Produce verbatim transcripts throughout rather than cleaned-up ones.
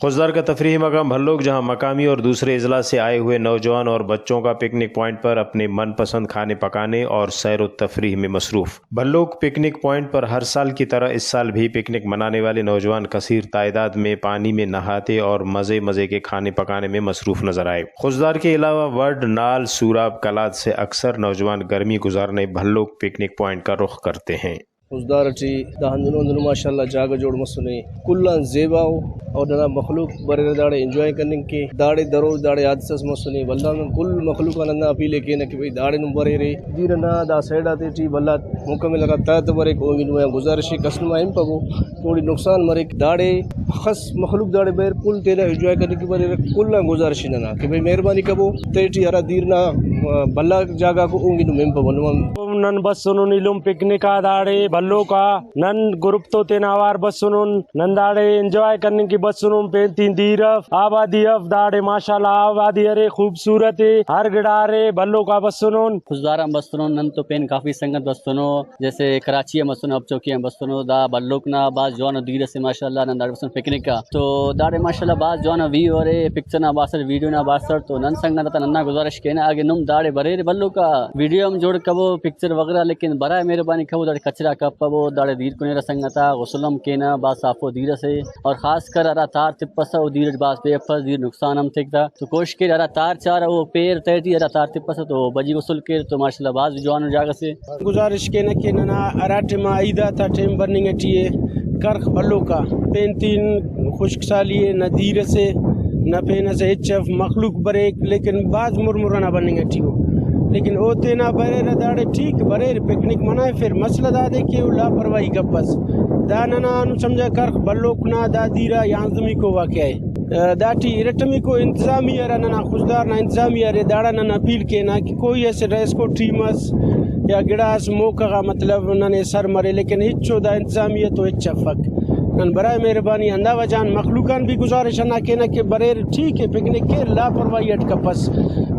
خضدار کا تفریحی مقام بھلوک، جہاں مقامی اور دوسرے اضلاع سے آئے ہوئے نوجوان اور بچوں کا پکنک پوائنٹ پر اپنے من پسند کھانے پکانے اور سیر و تفریح میں مصروف۔ بھلوک پکنک پوائنٹ پر ہر سال کی طرح اس سال بھی پکنک منانے والے نوجوان کثیر تعداد میں پانی میں نہاتے اور مزے مزے کے کھانے پکانے میں مصروف نظر آئے۔ خضدار کے علاوہ وڈھ، نال، سوراب، قلات سے اکثر نوجوان گرمی گزارنے بھلوک پکنک پوائنٹ کا رخ کرتے ہیں۔ خضدار ٹی دا ہندنو ہندنو ماشاءاللہ جاگہ جوڑ مسنے، کل آن زیبا ءُ، اور ننا مخلوق بریرہ داڑے انجوائے کننگ کے۔ داڑے درو داڑے حادثہ اس مسنے، ولدا نن کل مخلوق آن ہندا اپیل ءِ کینہ کہ بھئی داڑے نم بریرے، دیر ئنا دا سائیڈ آتے ٹی بھلا مکمل ہرا تہہ بریک، اونگن نما گزارش ءِ، کس نما ہنپبو، تھوڑی نقصان مریک۔ داڑے خس مخلوق داڑے بریرہ، کل تینا انجوائے کننگ کہ بریرہ، کل آن گزارش ءِ ننا کہ بھئی مہربانی کبو، تیٹی ہرا دیر نا، آ، بھلا جاگہ کو اونگن نم ہنپبو۔ نما نن بسنن ایلم پکنک آ داڑے بھلوک آ، نن گروپ تو تینا اوار بسنن، نن داڑے انجوائے کننگ کہ بسنن، پین تین دیر اف، آبادی اف، داڑے ماشاءاللہ آبادی ارے، خوبصورت ءِ، ہر گڑا ارے، بھلوک آ بسنن۔ خضدار آن بسنن، نن تو پین کافی سنگت بسنو، جیسے کراچی آن بسنو، ہب چوکی آن بسنو، دا بھلوک نا بھاز جوانو دیر اسے ماشاءاللہ، نن داڑے بسن پکنک آ۔ تو داڑے ماشاءاللہ بھاز جوانو ویو ارے، پکچر نا باسٹ، ویڈیو نا باسٹ، تو نن سنگت آتا ننا گزارش کینہ اگہ نم داڑے بریرے بھلوک آ ویڈیو ہم جوڑ کبو، پکچر وغیرہ، لیکن برائے مہربانی کبو داڑے کچرا کپبو، داڑے دیر کنیرہ سنگت آ، غسل ہم کینہ، بھاز صافو دیر اسے۔ اور خاص کر ہرا تار تپسہ او دیر اٹ بھاز پی افس، دیر نقصان ہم تیک تا، تو کوشش کیر ہرا تار چارہ او پیر تہٹی، ہرا تار تپسہ تو بجی غسل کیر، تو ماشاءاللہ بھاز جوانو جاگہ سے۔ گزارش کینہ کہ ننا ہرا ٹائما عید آتا ٹائم بننگ ٹی ءِ، کرخ بھلوک آ، پین تین خشک سالی ءِ، نہ دیر اسے نہ پین اسے ہچ اف، مخلوق بریک لیکن بھاز مر مر ئنا بننگ ٹی ءُ۔ لیکن او تینا بریرہ داڑے ٹھیک بریرہ، پکنک منائفر، مسئلہ دادے کہ او لاپرواہی کپس۔ دا ننا ہندن سمجھہ کرخ بھلوک نا دا دیر آ یانزدہمیکو واقعہ ءِ۔ داٹی ارٹمیکو انتظامیہ ہرا ننا خضدار نا انتظامیہ ارے، داڑان نن اپیل کینہ کہ کوئی اسہ ریسکیو ٹیم اس یا گڑاس موقع غا مطلب ننے سر مرے، لیکن ہچو دا انتظامیہ تو ہچ افک۔ نن برائے مہربانی ہندا وجہ آن مخلوق آن بھی گزارش ہندا کینہ کہ بریر ٹھیک ہے پکنک کیر، لاپرواہی اٹ کپس،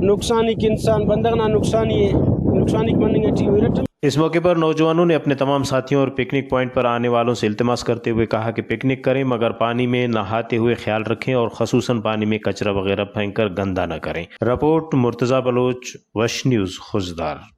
نقصانیک انسان بندغ نا نقصانی ہے، نقصانیک مننگ ٹی ارٹ۔ اس موقع پر نوجوانوں نے اپنے تمام ساتھیوں اور پکنک پوائنٹ پر آنے والوں से इल्तिमास करते हुए कहा कि पिकनिक करें मगर पानी में नहाते हुए ख्याल रखें और खसूसन पानी में कचरा वगैरह फेंककर गंदा न करें। रिपोर्ट मुर्तजा बलोच, वश न्यूज़, खुजदार।